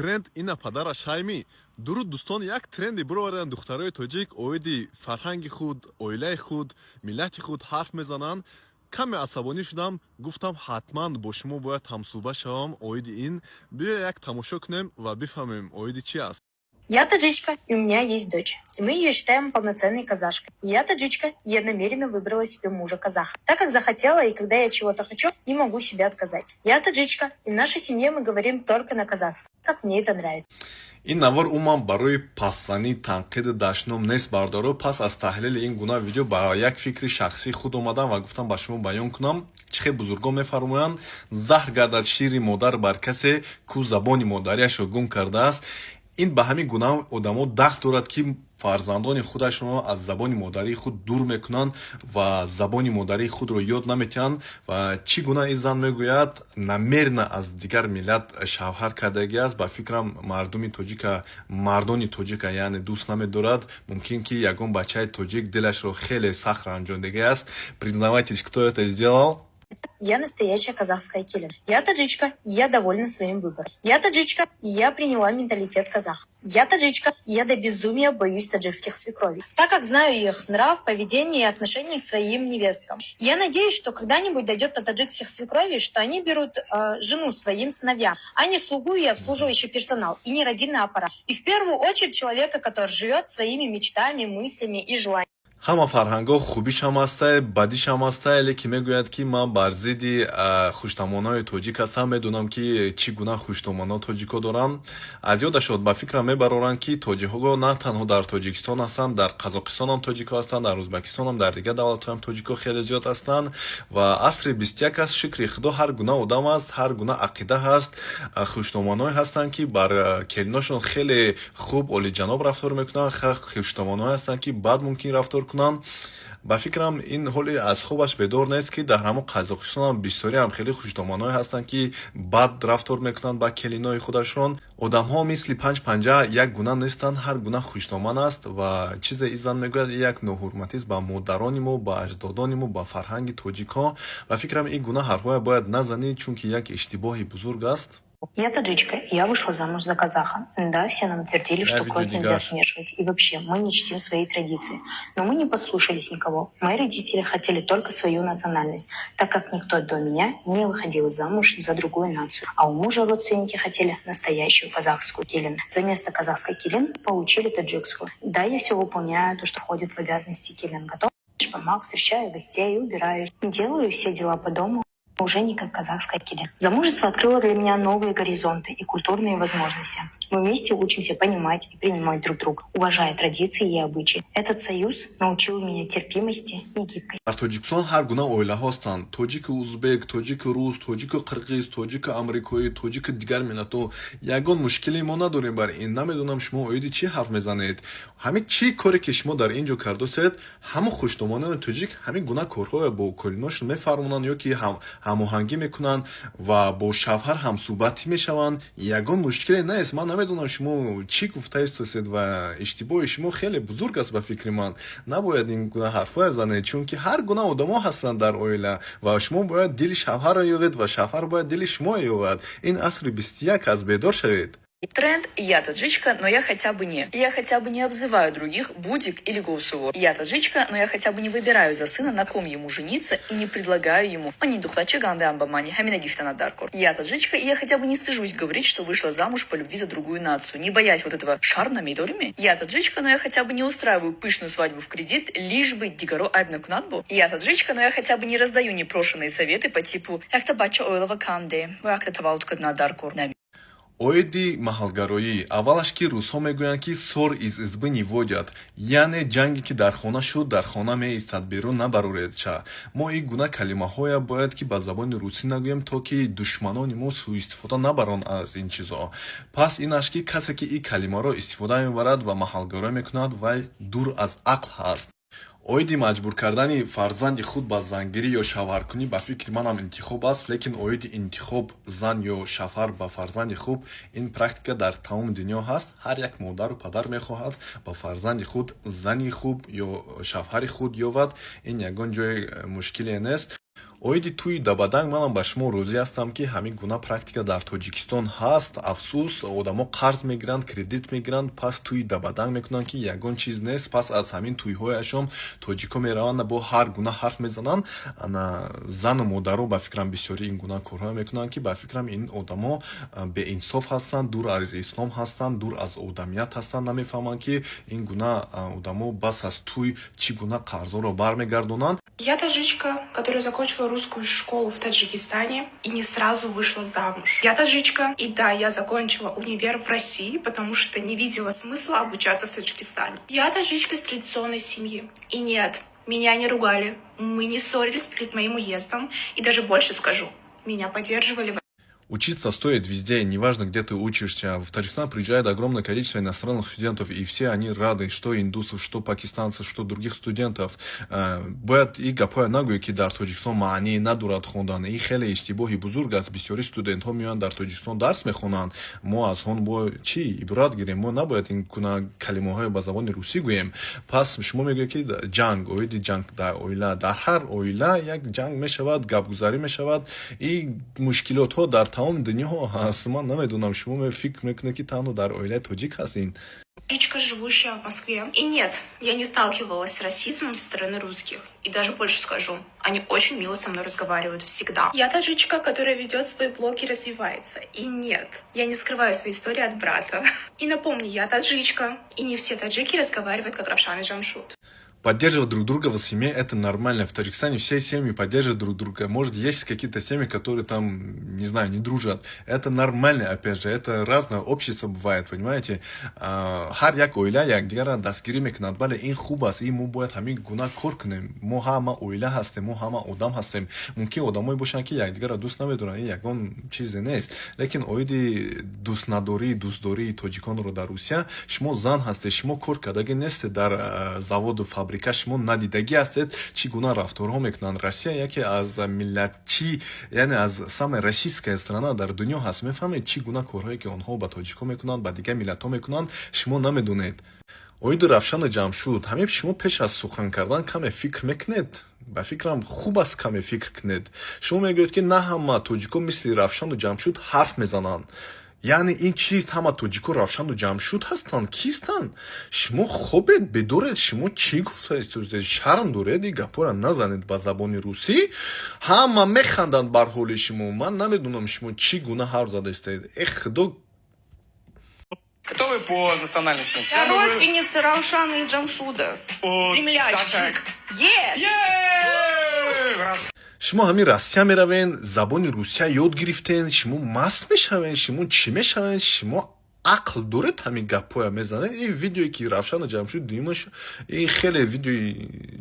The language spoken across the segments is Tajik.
Тренд ина падара шайми. Дуруд, дӯстон. Як тренде бироварданд духтарои тоҷик, оиди фарҳанги худ, оилаи худ, миллати худ ҳарф мезананд. Каме асабонӣ шудам, гуфтам, ҳатман бо шумо бояд ҳамсӯҳбат шавам оиди ин. Биё, як тамошо кунем ва бифаҳмем, оиди чӣ аст. Я таджичка, и у меня есть дочь. И мы ее считаем полноценной казашкой. Я таджичка, и я намеренно выбрала себе мужа казаха, так как захотела, и когда я чего-то хочу, не могу себе отказать. Я таджичка, и в нашей семье мы говорим только на казахском, как мне это нравится. Ин навор умуман барои пастзанӣ, танқиду дашном нест, бародаро. Пас аз таҳлили ин гуна видео ба як фикри шахсии худ омадам ва гуфтам, ба шумо баён кунам. Чӣ хел бузургон мефармоянд: «Заҳр гардад шири модар бар касе, ку забони модариашро гум кардааст». Ин ба ҳамин гуна одамо дахл дорад, ки фарзандони худашонро аз забони модарии худ дур мекунанд ва забони модарии худро ёд наметиҳанд. Ва чӣ гуна ин зан мегӯяд, намеренно аз дигар миллат шавҳар кардагӣ аст. Ба фикрам, мардуми тоҷика, мардони тоҷика, яъне, дӯст намедорад. Мумкин ки ягон бачаи тоҷик дилашро хеле сахт ранҷондагӣ аст. Признавайтесь, кто это сделал? Я настоящая казахская келин. Я таджичка, я довольна своим выбором. Я таджичка, я приняла менталитет казаха. Я таджичка, я до безумия боюсь таджикских свекровей, так как знаю их нрав, поведение и отношение к своим невесткам. Я надеюсь, что когда-нибудь дойдет до таджикских свекровей, что они берут жену своим сыновьям, а не слугу и обслуживающий персонал, и не родильный аппарат. И в первую очередь человека, который живет своими мечтами, мыслями и желаниями. Ҳама фарҳангҳо хубишам ҳастай, бадишам ҳастай, лекин мегӯяд, ки ман бар зидди хуштамонои тоҷик ҳастам. Медонам, ки чӣ гуна хуштомоно тоҷикҳо доранд. Аз ёдашод, ба фикрам, мебароранд, ки тоҷикҳо на танҳо дар Тоҷикистон ҳастанд, дар Қазоқистонам тоҷикҳо ҳастанд, дар Ӯзбекистонам, дар дигар давлатҳоам тоҷикҳо хеле зиёд ҳастанд. Ва асри 21 аст, шукри Худо, ҳар гуна одам аст, ҳар гуна ақида ҳаст. Хуштомоное ҳастанд, ки бар келиношон хеле хуб, олиҷаноб рафтор мекунанд, хуштомоное ҳастанд, ки бад мумкин рафтор кунанд. Ба фикрам, ин ҳоли аз хобаш бедор нест, ки дар ҳамон Қазоқистонам бисёриам хеле хуштомоное ҳастанд, ки бад рафтор мекунанд ба келинои худашон. Одамҳо мисли панҷ панҷа як гуна нестанд, ҳар гуна хуштоман аст. Ва чизе ин зан мегӯяд, як ноҳурматист ба модарони мо, ба аҷдодони мо, ба фарҳанги тоҷикҳо. Ба фикрам, ин гуна ҳарфҳое бояд назанӣ, чунки як иштибоҳи бузург аст. Я таджичка, и я вышла замуж за казаха. Да, все нам твердили, что кровь нельзя смешивать. И вообще, мы не чтим свои традиции. Но мы не послушались никого. Мои родители хотели только свою национальность, так как никто до меня не выходил замуж за другую нацию. А у мужа родственники хотели настоящую казахскую келин. Заместо казахской келин получили таджикскую. Да, я все выполняю, то, что входит в обязанности келин. Готовлю бешбармак, встречаю гостей, убираюсь. Делаю все дела по дому уже не как казахская келин. Замужество открыло для меня новые горизонты и культурные возможности. Мы вместе учимся понимать и принимать друг друга, уважая традиции и обычаи. Этот союз научил меня терпимости и гибкости. Дар Тоҷикистон ҳар гуна оилаҳо ҳастанд: тоҷику узбек, тоҷику рус, тоҷику қирғиз, тоҷику амрикоӣ, тоҷику дигар миллатҳо. Ягон мушкиле мо надорем бар ин. Намедонам, шумо оиди чӣ ҳарф мезанед. Ҳамин чӣ коре ки шумо дар ин ҷо кардосед, ҳамон хуштомонони тоҷик ҳамин гуна корҳое бо келиношон мефармонанд ё ки ҳамоҳангӣ мекунанд ва бо шавҳар ҳамсӯҳбатӣ мешаванд. Ягон мушкиле нест. Ман намедонам, шумо чӣ гуфта истосед ва иштибоҳи шумо хеле бузург аст. Ба фикри ман, набояд ин гуна ҳарфҳое занед, чунки ҳар гуна одамо ҳастанд дар оила ва шумо бояд дили шавҳарро ёбед ва шавҳар бояд дили шумо ёбад. Ин асри 21 аст, бедор шавед. Тренд «Я таджичка, но я хотя бы не». Я хотя бы не обзываю других Будик или Гоусуво. Я таджичка, но я хотя бы не выбираю за сына, на ком ему жениться, и не предлагаю ему. Мани духтача ганде амбамани, хамина гифтана даркор. Я таджичка, и я хотя бы не стыжусь говорить, что вышла замуж по любви за другую нацию, не боясь вот этого шарм намедорими. Я таджичка, но я хотя бы не устраиваю пышную свадьбу в кредит, лишь бы дигаро айб накунадбу. Я таджичка, но я хотя бы не раздаю непрошенные советы по типу «Якта бача ойлава камде, якта таваллуд кадна даркор». Оиди маҳалгароӣ, аввалаш, ки русҳо мегӯянд, ки ссор из избы не водят, яъне ҷанге ки дар хона шуд, дар хона меистад, берун набароред. Ча мо ин гуна калимаҳоя бояд ки ба забони русӣ нагӯем, то ки душманони мо сӯистифода набаранд аз ин чизҳо. Пас ин аш, ки касе ки ин калимаро истифода мебарад ва маҳалгароӣ мекунад, вай дур аз ақл ҳаст. Оиди маҷбур кардани фарзанди худ ба зангирӣ ё шавҳаркунӣ, ба фикри манам, интихоб аст, лекин оиди интихоб зан ё шавҳар ба фарзанди хуб, ин практика дар тамоми дунё ҳаст. Ҳар як модару падар мехоҳад ба фарзанди худ зани хуб ё шавҳари худ ёбад. Ин ягон ҷои мушкиле нест. Оиди тӯи дабаданг манам ба шумо розӣ ҳастам, ки ҳамин гуна практика дар Тоҷикистон ҳаст. Афсӯс, одамо қарз мегиранд, кредит мегиранд, пас тӯи дабаданг мекунанд, ки ягон чиз нест. Пас аз ҳамин тӯйҳояшон тоҷико мераванд, бо ҳар гуна ҳарф мезананд. Ана зану модаро, ба фикрам, бисёри ин гуна корҳое мекунанд, ки ба фикрам, ин одамо беинсоф ҳастанд, дур аз ислом ҳастанд, дур аз одамият ҳастанд. Намефаҳманд, ки ин гуна одамо бас аз тӯй чӣ гуна қарзҳоро бармегардонанд. Я таджичка, которая закончила русскую школу в Таджикистане и не сразу вышла замуж. Я таджичка, и да, я закончила универ в России, потому что не видела смысла обучаться в Таджикистане. Я таджичка из традиционной семьи. И нет, меня не ругали, мы не ссорились перед моим уездом, и даже больше скажу, меня поддерживали в Учиться стоит везде, неважно, где ты учишься. В Таджикистан приезжает огромное количество иностранных студентов, и все они рады, что индусов, что пакистанцев, что других студентов. Бояд и гапҳоя нагӯе, ки дар Тоҷикистон маъние надорад хондан. И хеле иштибоҳи бузург аст. Бисёри студентҳо меоянд, дар Тоҷикистон дарс мехонанд. Мо аз он бо чӣ ибрат гирем? Мо набояд ин гуна калимаҳое ба забони русӣ гӯем. Пас шумо мегӯед, ки ҷанг, оиди ҷанг дар оила, дар ҳар оила як ҷанг мешавад, гапгузарӣ мешавад. И мушкилотҳо дар тамоми дунё ҳаст. Ман намедонам, шумо фикр мекунед, ки танҳо дар оилаи тоҷик ҳаст ин. Таджичка, живущая в Москве. И нет, я не сталкивалась с расизмом со стороны русских. И даже больше скажу, они очень мило со мной разговаривают всегда. Я таджичка, которая ведет свой блог и развивается. И нет, я не скрываю свои истории от брата. И напомню, я таджичка. И не все таджики разговаривают, как Равшан и Джамшут. Поддерживать друг друга в семье — это нормально. В Таджикистане все семьи поддерживают друг друга. Может, есть какие-то семьи, которые там, не знаю, не дружат. Это нормально, опять же. Это разное общество бывает, понимаете? Ҳар як оила якдигарро дастгирӣ мекунад. Бале, ин хуб аст. Ин мо бояд ҳамин гуна кор кунем. Мо ҳама оила ҳастем, мо ҳама одам ҳастем. Мумкин одамое бошанд, ки якдигарро дӯст намедоранд, ин ягон чизе нест. Лекин оиди дӯстнадорӣ, дӯстдории тоҷиконро дар Русия, шумо зан ҳастед, шумо кор кардагӣ нестед дар заводу фабрика, шумо надидагӣ ҳастед, чӣ гуна рафторҳо мекунанд. Россия яке аз миллатчи, яъне аз самая российская страна дар дунё ҳаст. Мефаҳмед, чӣ гуна корҳое ки онҳо ба тоҷикҳо мекунанд, ба дигар миллатҳо мекунанд, шумо намедонед. Оиди Равшану Ҷамшуд, ҳамин шумо пеш аз сухан кардан каме фикр мекунед? Ба фикрам, хуб аст каме фикр кунед. Шумо мегӯед, ки на ҳама тоҷико мисли Равшану Ҷамшуд ҳарф мезананд. Яъне ин чиз, ҳама тоҷико Равшану Ҷамшуд ҳастанд? Кистанд? Шумо хобед, бедоред? Шумо чӣ гуфтаистед? Шарм доред? Ин гапҳоро назанед ба забони русӣ, ҳама механданд бар ҳоли шумо. Ман намедонам, шумо чӣ гуна ҳарф задаистед. Э, худо! Кто вы по национальности? Я родственница Раушана и Джамшуда. О, Землячки. Так, так. Yes! Е! Раз. Шумо ҳамин Россия меравен, забони русия ёд гирифтен, шумо маст мешавен, шумо чӣ мешавен? Шумо ақл доред, ҳамин гапҳоя мезанед? Ин видеое, ки Равшану Ҷамшуд дуюмаш, ин хеле видеои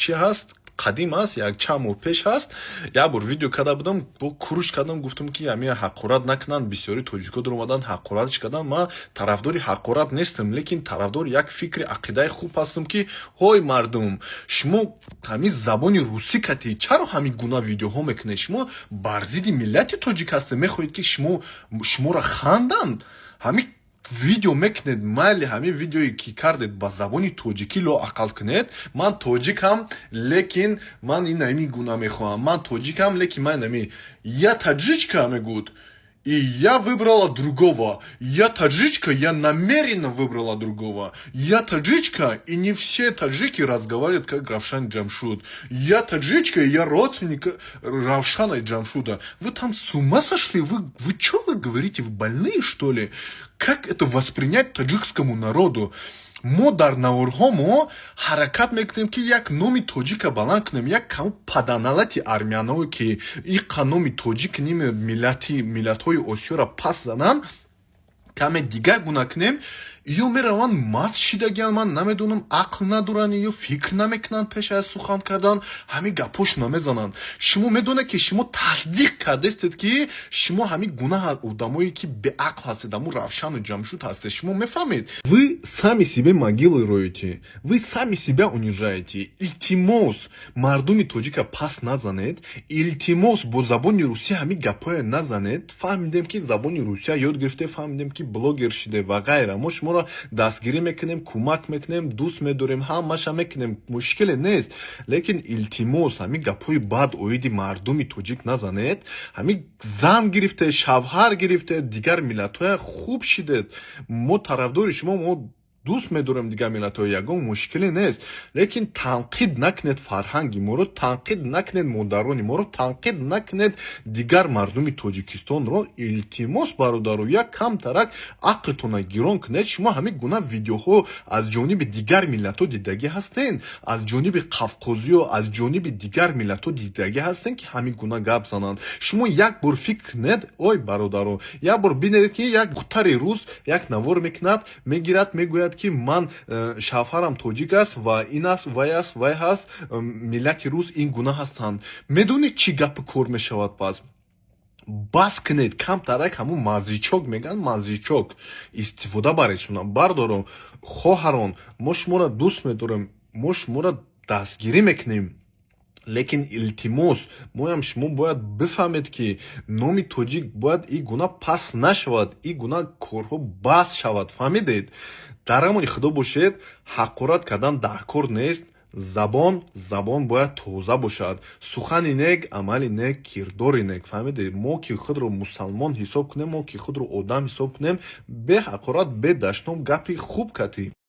чӣ ҳаст, қадим аст, як чанд моҳ пеш ҳаст. Як бор видео карда будам, бо куруш кардам, гуфтам, ки ҳамин ҳақорат накунанд. Бисёри тоҷико даромаданд, ҳақоратш карданд. Ман тарафдори ҳақорат нестам, лекин тарафдори як фикри ақидаи хуб ҳастам, ки ҳой мардум, шумо ҳамин забони русӣ катӣ чаро ҳамин гуна видеоҳо мекунед? Шумо бар зидди миллати тоҷик ҳастед, мехоҳед, ки шуморо ханданд, ҳамин видео мекунед. Майли, ҳамин видеое, ки кардед, ба забони тоҷикӣ лоақал кунед. Ман тоҷикам, лекин ман ин ҳамин гуна мехоҳам. Ман тоҷикам, лекин ман ҳамин я таджичка мегӯд, и я выбрала другого. Я таджичка, я намеренно выбрала другого. Я таджичка, и не все таджики разговаривают, как Равшан и Джамшут. Я таджичка, и я родственник Равшана и Джамшуда. Вы там с ума сошли? Вы что вы говорите? Вы больные, что ли? Как это воспринять таджикскому народу? Мо дар наворҳо мо ҳаракат мекунем, ки як номи тоҷика баланд кунем, як кам паданалати армяное, ки иқа номи тоҷик ними миллати миллатҳои Осиёра пас зананд, каме дигар гуна кунем. Ё мераванд, маст шидагиан, ман намедонам, ақл надоранд ё фикр намекунанд пеш аз сухан кардан, ҳамин гапҳошона мезананд. Шумо медонед, ки шумо тасдиқ кардастед, ки шумо ҳамин гуна одамое, ки беақл ҳастед, ҳамун Равшану Ҷамшуд ҳастед. Шумо мефаҳмед, вы сами себе могилы роете, вы сами себя унижаете. Илтимос, мардуми тоҷика пас назанед. Илтимос, бо забони русия ҳамин гапҳое назанед. Фаҳмидем, ки забони русия ёд гирифте, фаҳмидем, ки блогер шиде ва ғайра. Мо шуморо Шуморо дастгирӣ мекунем, кӯмак мекунем, дӯст медорем, ҳамаша мекунем, мушкиле нест, лекин илтимос, ҳамин гапҳои бад оиди мардуми тоҷик назанед. Ҳамин зан гирифте, шавҳар гирифте, дигар миллатҳоя хуб шидед. Мо тарафдори шумо, мо дӯст медорем дигар миллатҳо, ягон мушкиле нест, лекин танқид накунед фарҳанги моро, танқид накунед модарони моро, танқид накунед дигар мардуми Тоҷикистонро. Илтимос, бародаро, як камтарак ақлтона гирон кунед. Шумо ҳамин гуна видеоҳо аз ҷониби дигар миллатҳо дидагӣ ҳастен? Аз ҷониби қавқозиё, аз ҷониби дигар миллатҳо дидагӣ ҳастен, ки ҳамин гуна гап зананд? Шумо як бор фикр кунед, ой бародаро, як бор бинед, ки як духтари рус як навор мекунад, мегирад, мегӯяд, ки ман шавҳарам тоҷик аст ва ин аст, вай аст, вай ҳаст, миллати рус ин гуна ҳастанд. Медонед, чӣ гапи кор мешавад? Пас бас кунед, камтарак ҳамун мозжечок мегӯянд, мозжечок истифода баред. Шуна, бардорон, хоҳарон, мо шуморо дӯст медорем, мо шуморо дастгирӣ мекунем, лекин илтимос, моям шумо бояд бифаҳмед, ки номи тоҷик бояд ин гуна паст нашавад, ин гуна корҳо бас шавад. Фаҳмидед? Дар амони Худо бошед. Ҳақорат кардан дар кор нест. Забон бояд тоза бошад. Сухани нек, амали нек, кирдори нек. Фаҳмидед? Мо ки худро мусалмон ҳисоб кунем, мо ки худро одам ҳисоб кунем, бе ҳақорат, бе дашном, гапи хуб катӣ.